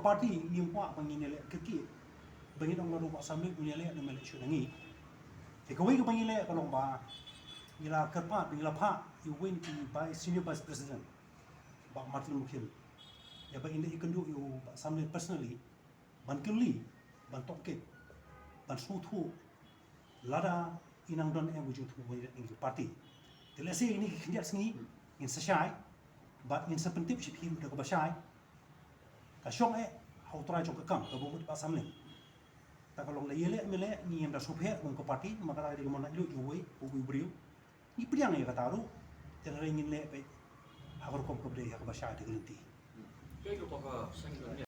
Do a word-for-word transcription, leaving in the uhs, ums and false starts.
Party ngim kwah ba ngin ïaleh kyrkieh ba ngin ong naduh Bah Samlin un ïaleh ne um ïaleh shuh na ngi. Te kawei kaba ngi leh ka long ba ngi la kyrpad, ngi la phah ïa uwei na ki Vice, Senior Vice President, Bah Martin Mukhim, ïa ba in da ïakynduh ïa u Bah Samlin personally ban kylli, ban tohkit, ban sngewthuh lada i nang don em u jingthoh ba ïaleh na ngi ki party. Te lehse ïa kine ki khyndiat sngi ngin sa shai bad ngin sa pyntip sha phi da kaba shai. Ka shong eh ha u trai jong ka kam, kaba mut Bah Samlin. Ta ka long la ïaleh, ym ïaleh, ngi ym da sngewpher kum ka party, namar kata ka dei ka mon laitluid jong uwei pa uwei u briew. Ngi pdiang ïa kata ruh. Te hynrei ngin leh peit ha ka rukom kaba dei, ha kaba shai da ka lynti.